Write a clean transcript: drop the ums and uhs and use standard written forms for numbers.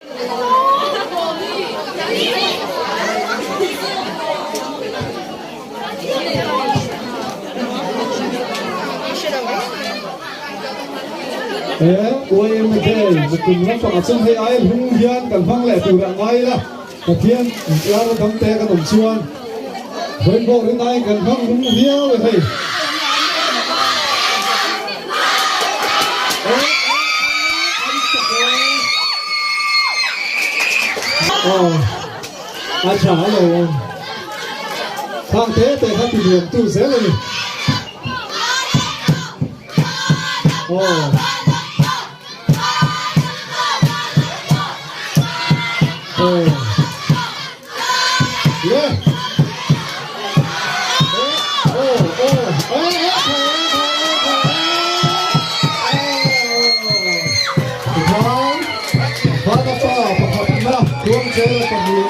He YMA Day nakum lampangah chuan hei aia hlung hian kan hmang leh tur a ngai ila, Pathian inkar dang te kan awm chuan vawiin rinaiin kan hmang hlung viau e hei. Aw a tha lo ang khang te te kha ti nuam tu zel a ni aw aw le aw aw aw Vana pa pakhatna Tuangchela pahnihna.